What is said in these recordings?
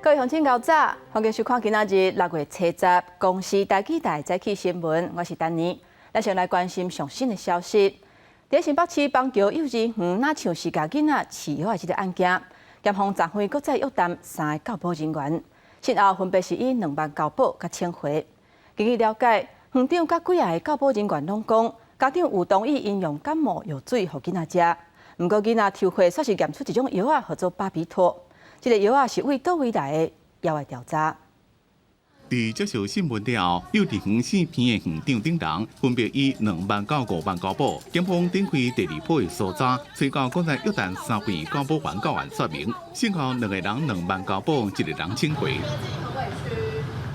各位鄉親𠢕早，歡迎收看今仔日6月初十公視台語台早起新聞，我是丹妮。咱先來關心上新的消息。佇新北市邦橋幼兒園，若像是共囡仔飼藥的這个案件，檢方昨昏閣再約談三个教保人員，訊後分別是以2萬交保佮請回。根據了解，園長佮幾仔个教保人員攏講，家長有同意𪜶用感冒藥水予囡仔食，毋過囡仔抽血煞是驗出一種藥仔，號做巴比妥。這个藥仔是為佗位來的？猶愛調查。佇接受審問了後，幼稚園姓彭的園長等人分別以2萬到5萬交保，檢方展開第二波的搜查，催告閣再約談三位教保員到案說明，訊後兩个人兩萬交保，一个人請回。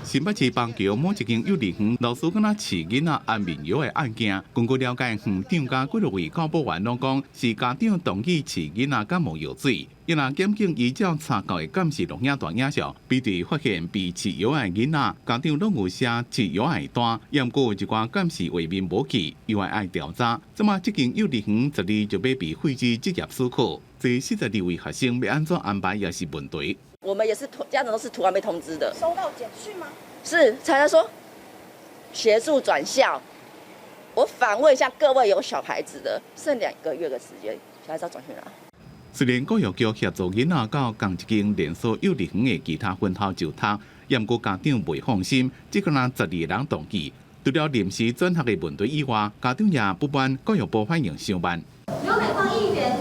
新北市邦橋某一間幼兒園老師敢若飼囡仔安眠藥的案件，根據了解，園長佮幾落位教保員攏講是家長同意飼囡仔感冒藥水。伊若檢警依照查到的監視錄影帶影像，比對發現被飼藥的囡仔，家長攏有寫飼藥的單，毋過有一寡監視畫面無記，猶愛調查。這馬這間幼兒園12就欲被廢止職業許可，這42位學生欲按怎安排也是問題。我們也是家長都是突然被通知的。收到簡訊嗎？是，才來說協助轉校。我反問一下各位有小孩子的，剩2個月的時間，小孩子要轉去哪？雖然教育局協助囡仔到仝一間連鎖幼兒園的其他分校就讀，毋過家長袂放心，只敢若12個人同意。除了臨時轉學的問題以外，家長也不滿教育部反應傷慢。劉美芳議員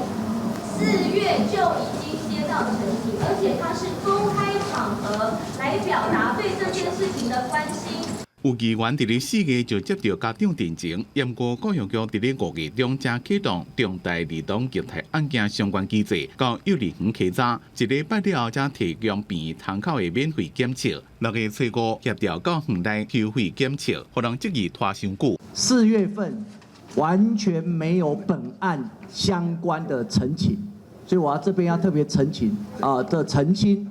4月就已經接到陳情，而且他是公開場合來表達對這件事情的關心。有議員佇咧4月就接著家長陳情，毋過教育局佇咧5月中才啟動重大兒童虐待案件相關機制，到幼兒園稽查，一禮拜了後才提供病院窗口的免費檢測。6月初五協調到園內收費檢測，予人質疑拖傷久。4月份完全沒有本案相關的陳情，所以我要這邊要特別澄清啊的澄清，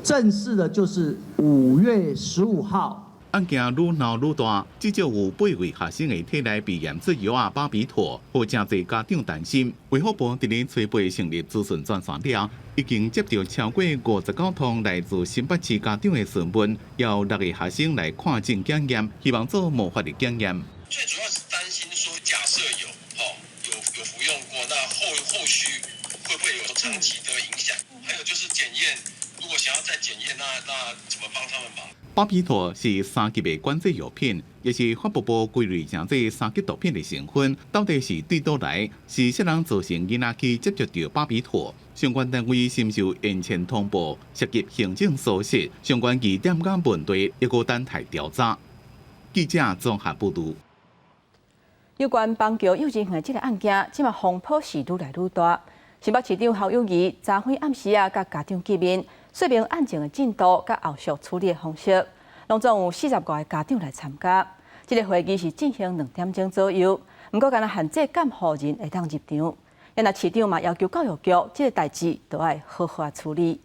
正式的就是5月15號。案件愈鬧愈大，至少有八位學生的體內被驗出藥仔巴比妥，予誠濟家長擔心。衛福部佇咧初八成立資訊專線了，已經接著超過59通來自新北市家長的詢問，邀六個學生來看診檢驗，希望做毛髮的檢驗。最主要是擔心說，假設有吼有服用過，那後續會不會有長期的影響？還有就是檢驗，如果想要再檢驗，那怎麼幫他們忙？巴比妥是三級的管制藥品，也是法務部歸類成做三級毒品的成分。到底是對佗來？是啥人造成囡仔去接觸著巴比妥？相關單位是毋是有延前通報，涉及行政疏失，相關疑點佮問題，猶閣等待調查。記者綜合報導。有關邦橋幼稚園的這个案件，這馬風波是愈來愈大。新北市長侯友宜昨昏暗時仔，佮家長見面，說明案情的進度佮後續處理的方式。攏總有40外个家長來參加。這个會議是進行2點鐘左右，毋過干焦限制監護人會當入場。若市長嘛要求教育局，這个代誌都愛好好處理。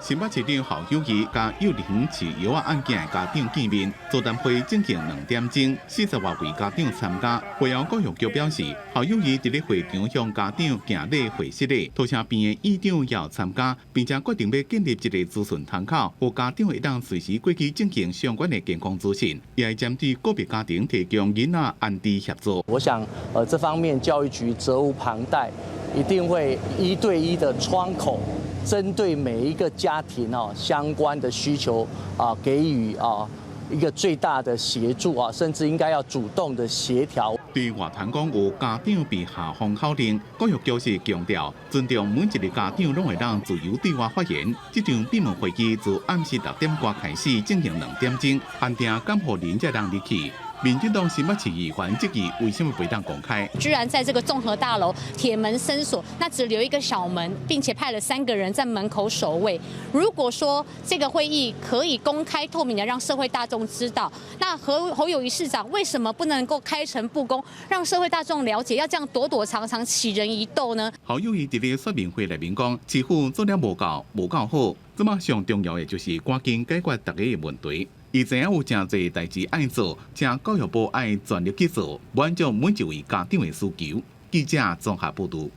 新北市長侯友宜佮幼兒園飼藥仔案件的家長見面，座談會進行2點鐘，40外位家長參加。會後教育局表示，侯友宜佇咧會場向家長行禮會失禮，土城邊的院長也有參加，並且決定欲建立一个資訊窗口，予家長會當隨時過去進行相關的健康諮詢，也會針對個別家庭提供囡仔安置協助。我想，這方面教育局責無旁貸，一定會一對一的窗口，針對每一個家庭哦相關的需求啊，給予啊一個最大的協助啊，甚至應該要主動的協調。對外傳講有家長被下封口令，教育局是強調尊重每一个家長攏會當自由對外發言。這場閉門會議自暗時6點外開始進行2點鐘，限定監護人才通入去。民進黨新北市議員質疑為什麼袂當公開？居然在這個綜合大樓鐵門深鎖，那只留一個小門，並且派了三個人在門口守衛。如果說這個會議可以公開透明的讓社會大眾知道，那侯友宜市長為什麼不能夠開誠布公，讓社會大眾了解？要這樣躲躲藏藏，豈人一鬥呢？侯友宜佇咧說明會內面講，市府做了無夠，無夠好，這馬上重要的就是趕緊解決大家的問題。伊知影有誠濟代誌愛做，請教育部愛全力去做，滿足每一位家長的需求。記者綜合報導。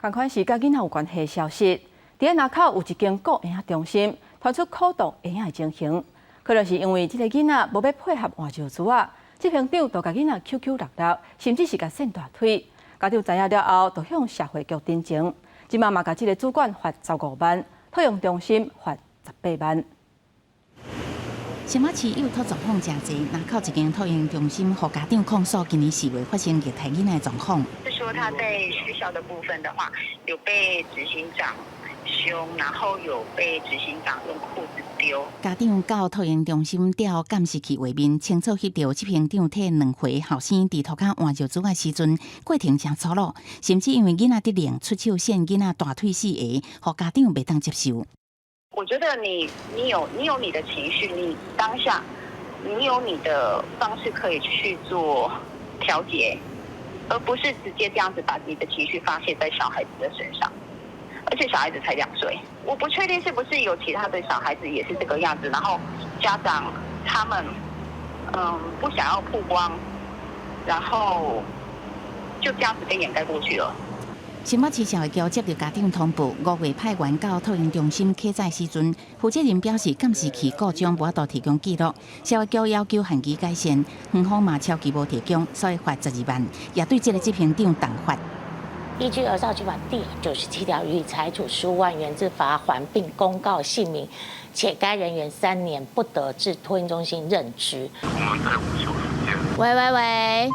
仝款是佮囡仔有關係的消息，佇林口有一間顧嬰仔中心，傳出苦毒嬰仔的情形，可能是因為這个囡仔無欲配合換尿苴仔，執行長就共囡仔抾抾搦搦，甚至是共扇大腿。家長知影了後，就向社會局陳情，這馬嘛共這个主管罰15萬，托嬰中心罰18萬。新北市幼托狀況誠濟，林口一間托嬰中心，予家長控訴，今年4月發生虐待囡仔的狀況。是說他在學校的部分的話，有被執行長兇，然後有被執行長用褲子丟。家長到托嬰中心調監視器畫面，清楚翕著執行長替2歲後生佇塗跤換尿苴的時陣，過程誠粗魯，甚至因為囡仔得冷出手扇囡仔大腿四下，予家長袂當接受。我覺得你有你的情緒，你當下你有你的方式可以去做調節，而不是直接這樣子把你的情緒發洩在小孩子的身上。而且小孩子才2歲，我不確定是不是有其他的小孩子也是這個樣子，然後家長他們不想要曝光，然後就這樣子被掩蓋過去了。新北市社會局接到家長通報，5月派員到托嬰中心稽查時陣，負責人表示監視器故障無法度提供記錄，社會局要求限期改善，園方嘛超期無提供，所以罰12萬，也對這个執行長重罰。依據《兒少權法》第97條，予以裁處15萬元之罰鍰，並公告姓名，且該人員3年不得至托嬰中心任職。我們在午休時間。喂喂喂！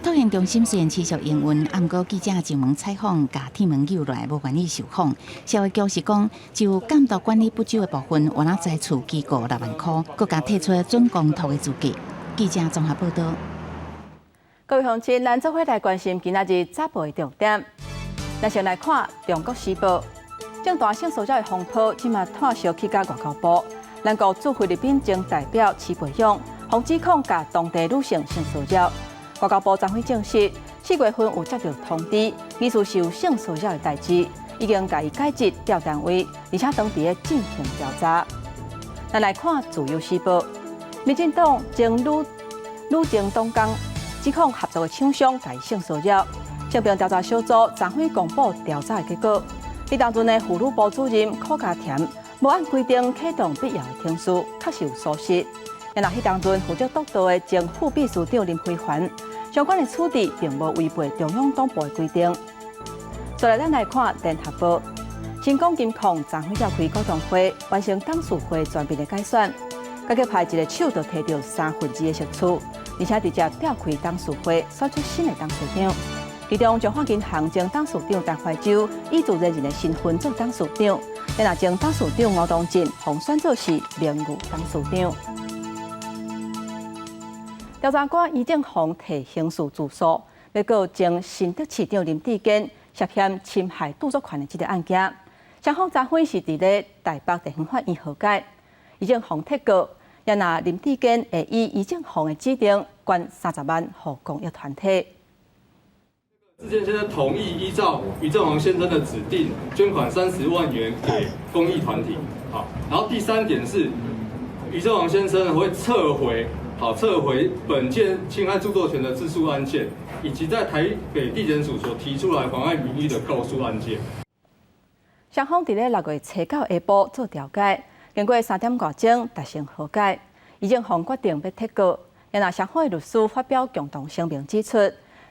托嬰中心雖然持續營運，毋過記者上門採訪，共鐵門扭落來，無願意受訪。社會局是講，就監督管理不周的部分，有若裁處記過6萬箍，閣共退出準公託的資格。記者綜合報道。各位鄉親，咱做伙來關心今仔日早報的重點。咱先來看《中國時報》，政壇性騷擾的風波，這馬湠燒去到外交部。咱國駐菲律賓前代表徐培勇，予指控共當地女性性騷擾。外交部昨昏證實，4月份有接到通知，疑似是有性騷擾的代誌，已經共伊解職調單位，而且當佇咧進行調查。咱來看《自由時報》，民進黨前女前黨工指控合作的廠商共伊性騷擾，性平調查小組昨昏公布調查的結果，彼當陣的婦女部主任柯家田無按規定啟動必要的程序，確實有疏失。然後彼當陣負責督導的前副秘書長林飛帆，相關的處置並無違背中央黨部的規定。再來，咱來看《聯合報》，新港金礦昨昏召開股東會，完成董事會全面的改選，家己派一个手就提著2/3的席次，而且直接召開董事會，選出新的董事長。其中，彰化銀行前董事長陳懷洲以自然人的身份做董事長，然後前董事長吳東進予選做是名譽董事長。調查官余正宏提刑事自訴，欲告前新竹市長林智堅涉嫌侵害著作權的這个案件。雙方昨昏是佇咧台北地方法院和解，余正宏提告，也若林智堅會以余正宏的指定捐30萬予公益團體。智堅先生同意依照余正宏先生的指定捐款30萬元給公益團體。好，然後第三點是，余正宏先生會撤回。好，撤回本件侵害著作權的自訴案件，以及在台北地檢署所提出來妨礙名譽的告訴案件。雙方佇咧6月初9下晡做調解，經過3點外鐘達成和解。余正宏決定欲撤告，然後雙方的律師發表共同聲明指出，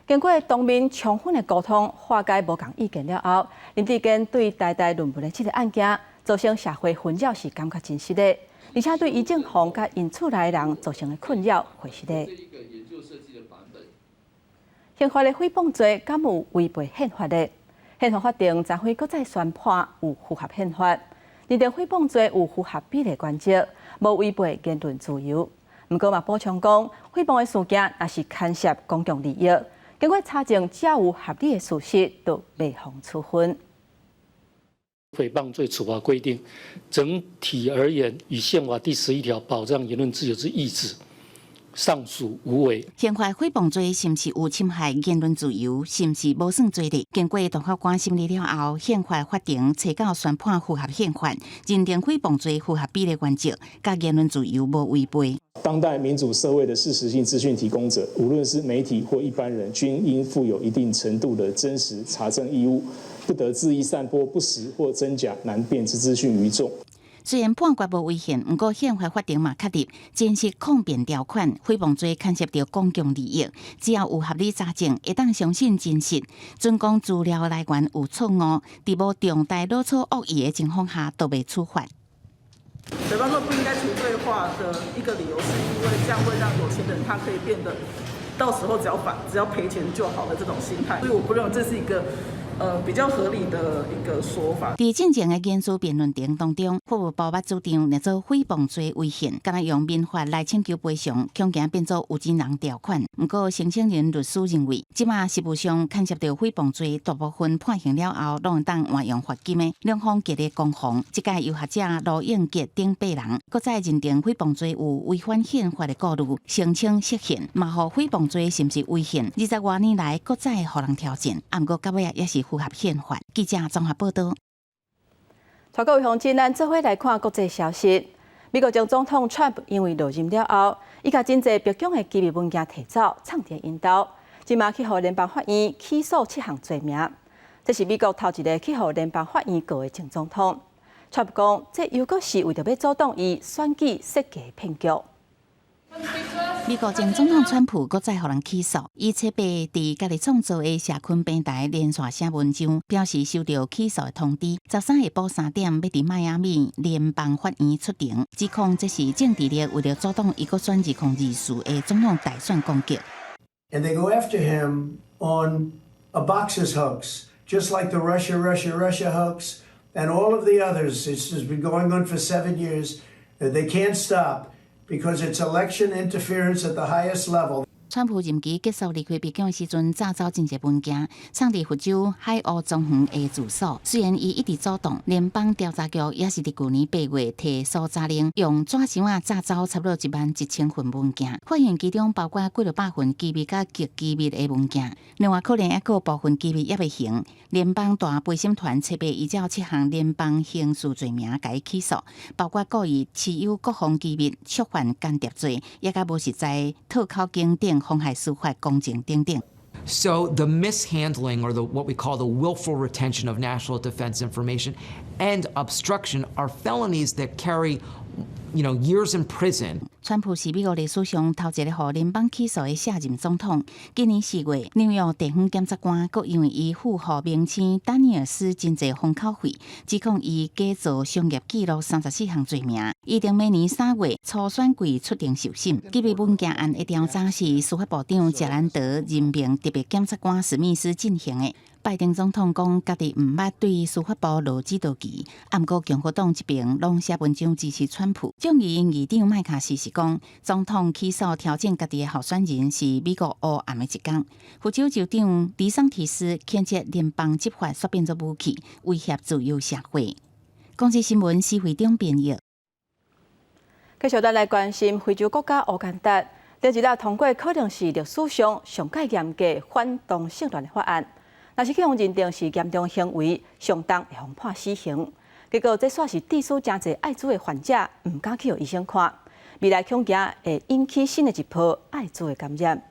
經過當面充分的溝通，化解無仝意見了後，林智堅對台大論文的這个案件造成社會紛擾是感覺真失的。而且對余正宏佮𪜶厝內人造成的困擾，會是的。刑法的誹謗罪敢有違背憲法的？憲法法庭昨昏閣再宣判有符合憲法，認定誹謗罪有符合比例原則，無違背言論自由。毋過嘛補充講，誹謗的事件若是牽涉公共利益，經過查證只要有合理的事實，就袂予處分。誹謗罪處罰規定，整體而言，與憲法第11條保障言論自由之意志尚屬無違。憲法誹謗罪是毋是有侵害言論自由，是毋是無算罪的？經過大法官審理了後，憲法法庭初九宣判符合憲法，認定誹謗罪符合比例原則，佮言論自由無違背。當代民主社會的事實性資訊提供者，無論是媒體或一般人，均應負有一定程度的真實查證義務。不得恣意散播不實或真假難辨之資訊於眾。雖然判決無違憲，毋過憲法法庭嘛確立真實抗辯條款，誹謗罪牽涉著公共利益，只要有合理查證，會當相信真實，準講資料來源有錯誤，佇無重大齷齪惡意的情況下，都袂處罰。誹謗罪不應該除罪化的一個理由，是因為這樣會讓有錢人他可以變得到時候只要反只要賠錢就好的這種心態，所以我不認為這是一個比較合理的一個說法。佇進前的言辭辯論庭當中，法務部捌主張列做誹謗罪違憲，敢若用民法來請求賠償，恐驚變做有錢人條款。毋過，申請人律師認為，這馬實務上牽涉著誹謗罪，大部分判刑了後，攏會當換用罰金的，兩方極力攻防。這屆由學者盧永杰等八人，閣再認定誹謗罪有違反憲法的顧慮，聲稱釋憲，嘛予誹謗罪是毋是違憲？二十外年來，閣再予人挑戰，毋過到尾也是符合憲法。記者綜合報導。帶各位鄉親，咱做伙來看國際消息。美國前總統川普因為落任了後，伊共真濟白宮的機密文件提走，藏佇𪜶兜，這馬去予聯邦法院起訴七項罪名。這是美國頭一个去予聯邦法院告的前總統。川普講，這猶閣是為著欲阻擋伊選舉設計騙局。美國前總統川普閣再予人起訴，伊七八佇家己創造的社群平台連線寫文章，表示收到起訴的通知。13下晡3點，欲佇邁阿密聯邦法院出庭，指控這是政治力為著阻擋伊閣選2024的總統大選攻擊。 And they go after him on a boxes hoax, just like the Russia, Russia, Russia hoax and all of the others. It's been going on for 7 years. They can't stop because it's election interference at the highest level. 川普任期結束離開白宮的時陣，詐走真濟文件，藏佇佛州海湖莊園的住所。雖然伊一直阻擋，聯邦調查局也是佇舊年8月提搜查令，用紙箱仔詐走差不多11,000份文件，發現其中包括幾落百份機密佮極機密的文件，另外可能猶閣有部分機密猶未還。聯邦大陪審團七八依照七項聯邦刑事罪名共伊起訴，包括故意持有國防機密、觸犯間諜罪，抑佮無實在套口供等妨害司法公正等等。 So the mishandling or the what we call the willful retention of national defense information and obstruction are felonies that carry years in prison. 川普是美國歷史上頭一个予聯邦起訴的卸任總統。今年4月，紐約地方檢察官閣因為伊付予明星丹尼爾斯真濟封口費，指控伊假造商業記錄34項罪名。預定明年3月初選季出庭受審。機密文件案的調查是司法部長傑蘭德任命特別檢察官史密斯進行的。拜登總統講，家己毋捌對司法部落指導棋，毋過共和黨這邊攏寫文章支持川普。眾議院議長麥卡錫是講，總統起訴挑戰家己的候選人是美國烏暗的一天。佛州州長迪桑提斯譴責聯邦執法煞變做武器，威脅自由社會。公視新聞施惠中編譯。繼續咱來關心非洲國家烏干達，頂一日通過可能是歷史上上蓋嚴格反同性戀的法案。若是去予認定是嚴重行為，上重會予判死刑。結果這煞是致使誠濟愛滋的患者毋敢去予醫生看，未來恐驚會引起新的一波愛滋的感染。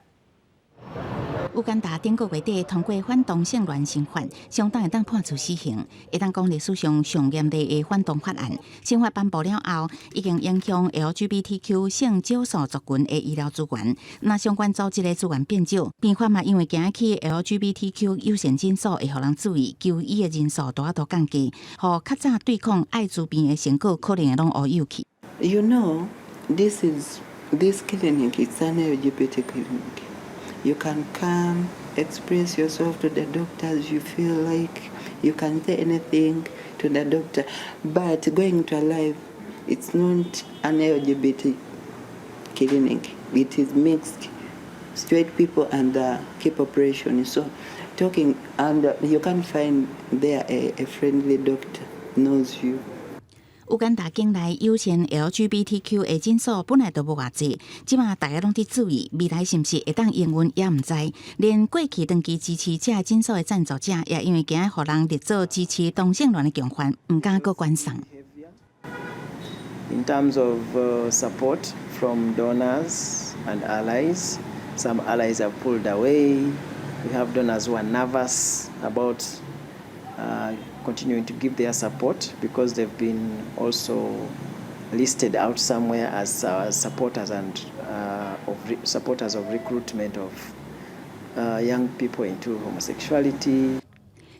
烏干達頂個月底通過反同性戀新法，相當會當判處死刑，會當講歷史上上嚴厲的反同法案。新法頒布了後，已經影響 LGBTQ 性少數族群的醫療資源，若相關組織的資源變少，病患嘛因為驚去 LGBTQ 友善診所會予人注意，求醫的人數大都降低，予較早對抗愛滋病的成果可能會攏烏有去。 You know, this clinic is an LGBT clinic. You can come, express yourself to the doctors you feel like you can say anything to the doctor. But going to Alive, it's not an LGBT clinic. It is mixed, straight people and the gay population. So talking, and you can't find there a friendly doctor knows you. 烏干達境內友善 LGBTQ 的診所本來就無偌濟，這馬大家攏佇注意，未來是毋是會當營運也毋知。連過去長期支持這个診所的贊助者，也因為驚予人列做支持同性戀的共犯，毋敢閣捐送。 In terms of support from donors and allies, some allies have pulled away. We have donors who are nervous about Continuing to give their support because they've been also listed out somewhere as supporters and of supporters of recruitment of young people into homosexuality.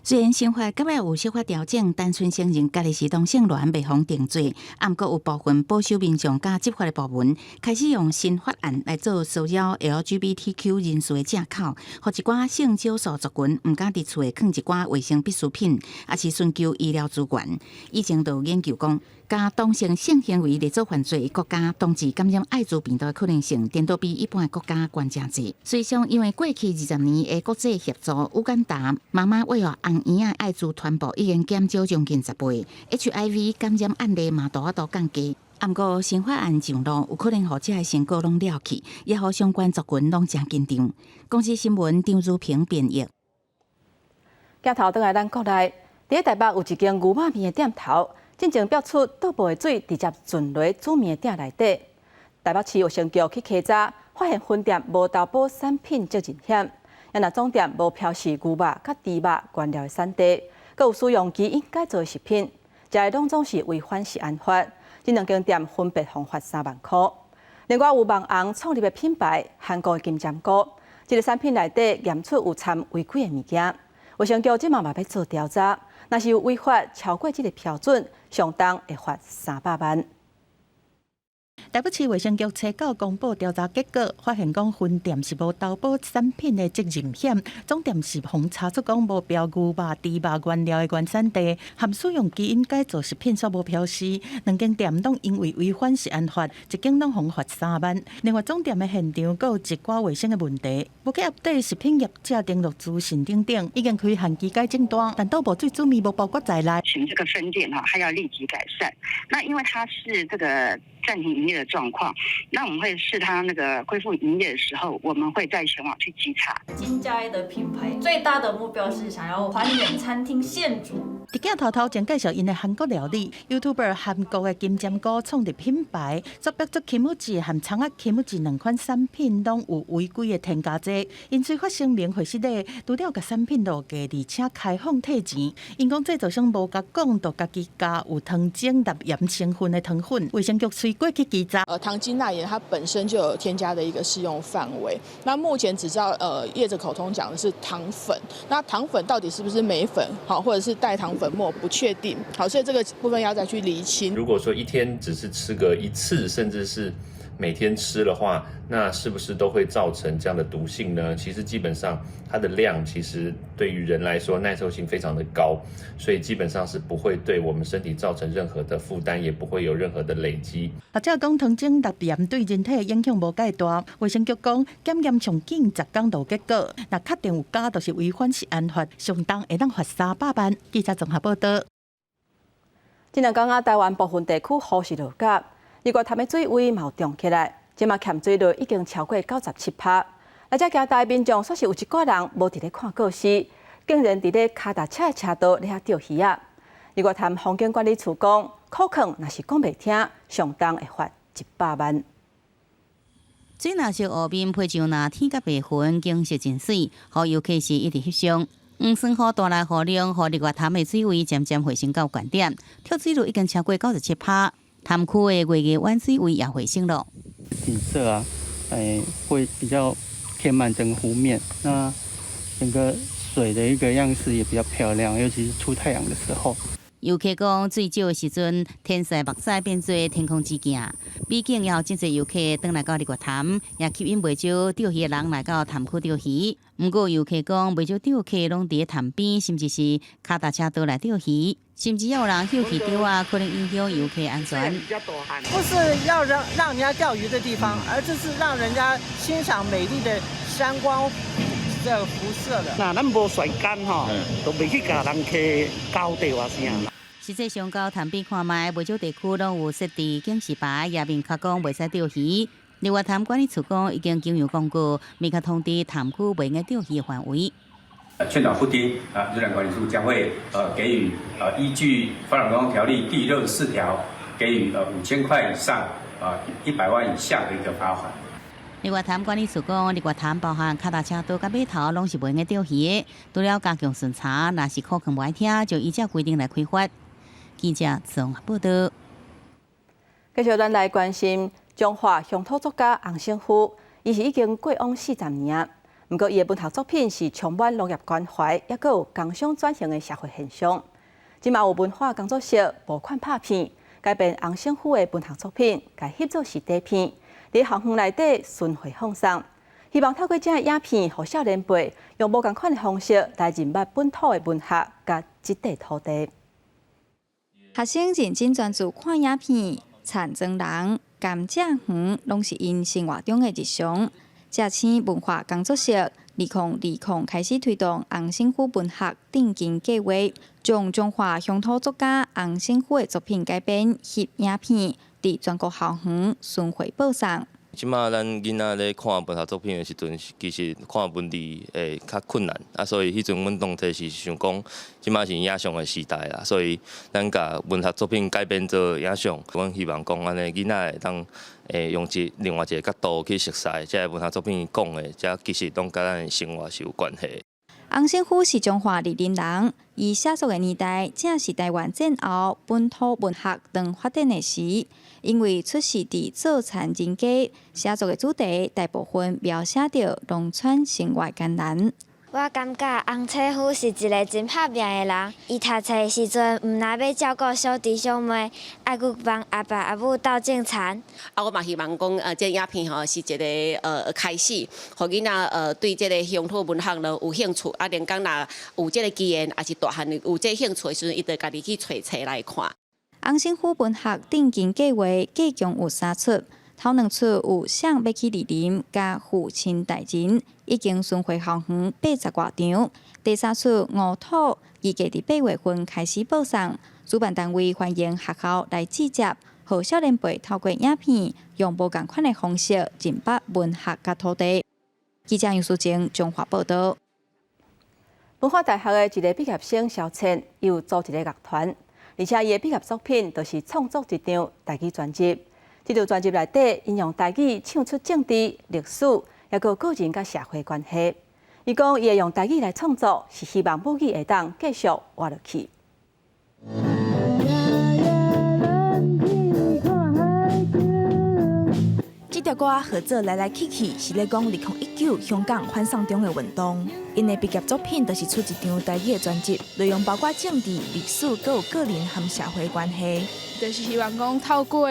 雖然新法閣有小可調整，單純承認家己是同性戀袂予定罪，毋過有部分保守民眾佮執法的部門開始用新法案來做騷擾 LGBTQ 人士的藉口，予一寡性少數族群毋敢佇厝內囥一寡衛生必需品，抑是尋求醫療資源。以前就有研究講，共同性性行為列做犯罪的國家，同志感染愛滋病毒的可能性，顛倒比一般的國家懸誠濟。事實上，因為過去20年的國際協助，烏干達媽媽餵予紅嬰仔愛滋傳播已經減少將近10倍，HIV 感染案例嘛大幅度降低。毋過新法案上路，有可能予這个成果攏了去，也予相關族群攏誠緊張。公視新聞張如平編譯。鏡頭轉來咱國內，佇台北有一間牛肉麵的店頭，進前標出倒無的水直接浸落煮麵的鼎內底。台北市衛生局去稽查，發現分店無投保產品責任險，也若總店無標示牛肉佮豬肉原料的產地，閣有使用基因改造的食品，這个攏總是違反食安法。這兩間店分別予罰3萬箍。另外有網紅創立的品牌韓國的金針菇，這个產品內底驗出有摻違規的物件，衛生局這馬嘛欲做調查，若是有違法超過這个標準，上重會罰300萬。台北市衛生局初九公布調查結果，發現講分店是無投保產品的責任險，總店是予查出講無標牛肉、豬肉原料的原產地，含使用基因改造食品煞無標示，兩間店攏因為違反食安法，一間攏予罰3萬。另外總店的現場閣有一寡衛生的問題，無去 update 食品業者登錄資訊等等，已經開限期改正單，但倒無水煮麵無包括在內。請這個分店哈，他要立即改善。那因為他是這個暫停營業的狀況，那我們會視他那個恢復營業的時候，我們會再前往去稽查。金家的品牌最大的目標是想要還原餐廳現煮。佇鏡頭頭前介紹𪜶的韓國料理，YouTuber 韓國的金針菇創立品牌，煞爆出 キムチ和蔥仔 キムチ兩款產品攏有違規的添加劑。𪜶雖發聲明回釋咧，除了共產品落架，而且開放退錢。𪜶講製造商無共講，就家己加有糖精鈉鹽成分的糖粉。衛生局隨過去稽查。糖精鈉鹽它本身就有添加的一個適用範圍。那目前只知道業者口中講的是糖粉，那糖粉到底是不是鎂粉，好，或者是代糖粉末不確定，好，所以這個部分要再去釐清。如果說一天只是吃個一次，甚至是每天吃的話，那是不是都會造成這樣的毒性呢？其實基本上它的量其實對於人來說耐受性非常的高，所以基本上是不會對我們身體造成任何的負擔，也不會有任何的累積。學者講，糖精鈉鹽對人體的影響無蓋大。衛生局講，檢驗上緊10工就有結果，若確定有加，就是違反食安法，上重會當罰300萬。記者綜合報道。這兩工啊，台灣部分地區雨是落甲，日月潭的水位嘛有漲起來，這馬欠水率已經超過97%。來遮行台民眾，煞是有一寡人無佇咧看告示，竟然佇咧跤踏車的車道咧遐釣魚仔。日月潭風景管理處講，苦勸若是講袂聽，上重會罰100萬。水藍色湖面披上藍天佮白雲，景色真媠，予遊客是一直翕相。黃酸雨帶來雨量，予日月潭的水位漸漸回升到懸點，脫水率已經超過97%。潭區的月牙灣水位也回升了。景色啊，會比較填滿整個湖面，那整個水的一個樣式也比較漂亮，尤其是出太陽的時候。遊客講，水少的時陣，天色目屎變做天空之鏡，美景也予真濟遊客轉來到日月潭，也吸引袂少釣魚的人來到潭區釣魚。毋過遊客講，袂少釣客攏佇潭邊，甚至是跤踏車道來釣魚，甚至有人休棄釣仔，可能影響遊客安全。不是要讓人家釣魚的地方，而這是讓人家欣賞美麗的山光。這個湖色的。那咱無甩竿吼，都袂去共人客交釣啊啥。實際上，到潭邊看覓，袂少地區攏有設置警示牌，也明確講袂使釣魚。日月潭管理處講，已經經由公告，明確通知潭區袂用釣魚的範圍。勸導不聽啊，日月潭管理處將會給予依據《發展觀光條例》第64條，給予5000塊以上啊100萬以下的一個罰款。日月潭管理處講，日月潭包含跤踏車道佮碼頭，攏是袂用得釣魚的。除了加強巡查，若是苦勸無愛聽，就依照規定來開罰。記者綜合報道。繼續咱來關心彰化鄉土作家洪勝夫，伊是已經過往40年啊。毋過伊的文學作品是充滿農業關懷，抑閣有工商轉型的社會現象。這馬有文化工作室募款拍片，改編洪勝夫的文學作品，共翕做是短片，佇校園內底巡迴放送，希望透過這个影片，予少年輩用無仝款的方式來認捌本土的文學佮這塊土地。學生認真專注看影片，田莊人、甘蔗園，攏是𪜶生活中的日常。正青文化工作室2020開始推動洪勝夫文學振興計劃，將彰化鄉土作家洪勝夫的作品改編翕影片，佇全國校園巡迴播送。這馬咱囡仔咧看文學作品的時陣，其實看文字會較困難，啊，所以彼陣阮當初是想講，這馬是影像的時代啦，所以咱共文學作品改編做影像，阮希望講按呢囡仔會當用另外一个角度去熟悉這个文學作品講的，這其實攏佮咱的生活是有關係。洪勝夫是彰化二林人，伊寫作的年代正是台灣戰後本土文學當發展的時，因為出世佇做田人家，寫作的主題大部分描寫著農村生活艱難。我感覺洪勝夫是一个真拍拚的人。伊讀冊的時陣，毋但欲照顧小弟小妹，愛閣幫阿爸阿母鬥種田。啊，我嘛希望講，這个影片吼是一个開始，予囡仔對這个鄉土文學呢有興趣。啊，連講若有這个機緣，抑是大漢有這个興趣的時陣，伊就家己去揣冊來看。洪勝夫文學振興計劃計共有三齣。頭兩齣有誰欲去二林，佮父親大人已經巡迴校園80外場。第三齣吳土預計佇8月份開始播送。主辦單位歡迎學校來集結，予少年輩透過影片，用無仝款的方式認捌文學佮土地。記者楊淑晶彰化報道。文化大學的一个畢業生蕭倩，伊有組一个樂團，而且伊的畢業作品就是創作一張台語專輯。這張專輯內底，𪜶用台語唱出政治、歷史，抑閣個人佮社會關係。伊講，伊會用台語來創作，是希望母語會當繼續活落去。這條歌號做來來去去，是咧講2019香港反送中的運動。𪜶的畢業作品就是出一張台語的專輯，內容包括政治、歷史，閣有個人和社會關係。就是希望講透過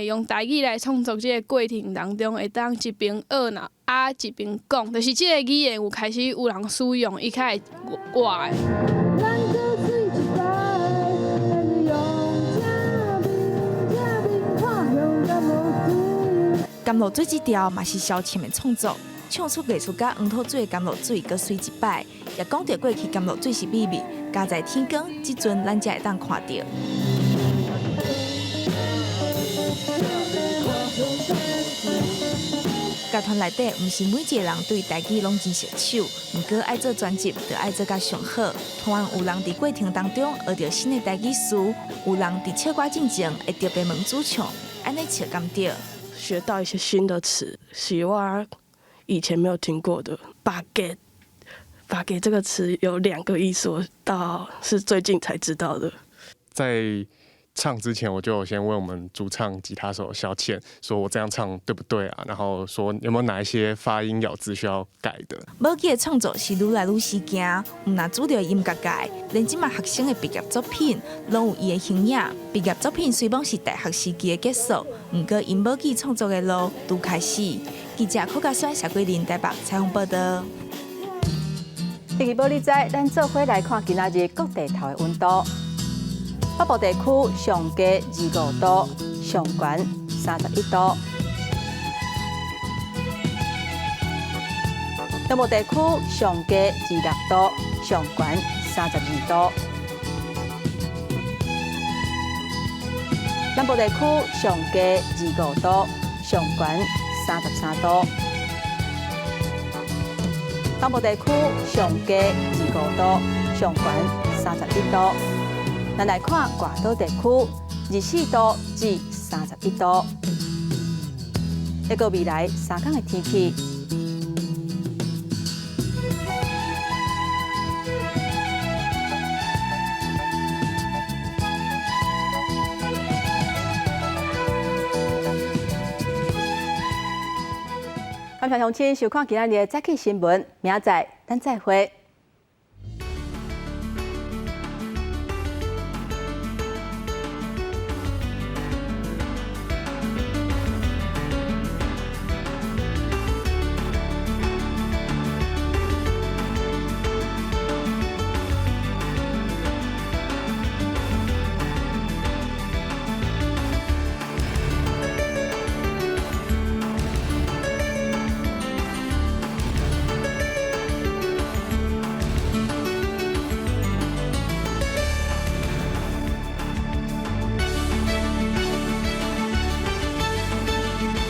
用台語來創作這個過程當中，會當一邊學若啊一邊講，就是這个語言有開始有人使用，伊較會活的。甘露水這條嘛是蕭倩的創作，唱出藝術家黃土水的甘露水閣媠一擺，也講著過去甘露水是秘密，加在天光，這陣咱才會當看著。樂團內底，毋是每一個人對台語攏真熟手，毋過愛做專輯，就愛做甲上好。突然有人佇過程當中學著新的台語詞，有人佇唱歌進前會特別問主唱，按呢唱敢對？學到一些新的詞，是我以前沒有聽過的。巴給，巴給這個詞有兩個意思，我到是最近才知道的。在唱之前，我就先問我們主唱吉他手小倩，說我這樣唱對不對啊？然後說有沒有哪一些發音咬字需要改的？母語的創作是愈來愈時行，毋但主流音樂界，連這馬學生的畢業作品攏有伊的形影。畢業作品雖罔是大學時期的結束，毋過𪜶母語創作的路拄開始。記者柯家選、謝桂林台北採訪報道。天氣報你知，咱做伙來看今仔日各地頭的溫度。北部地區上低25度，上懸31度；中部地區上低26度，上懸32度；南部地區上低25度，上懸33度；東部地區上低25度，上懸31度。咱來看外島地區，24度至31度。一個未來三工的天氣。感謝鄉親收看今仔日的早起新聞，明仔載咱再會。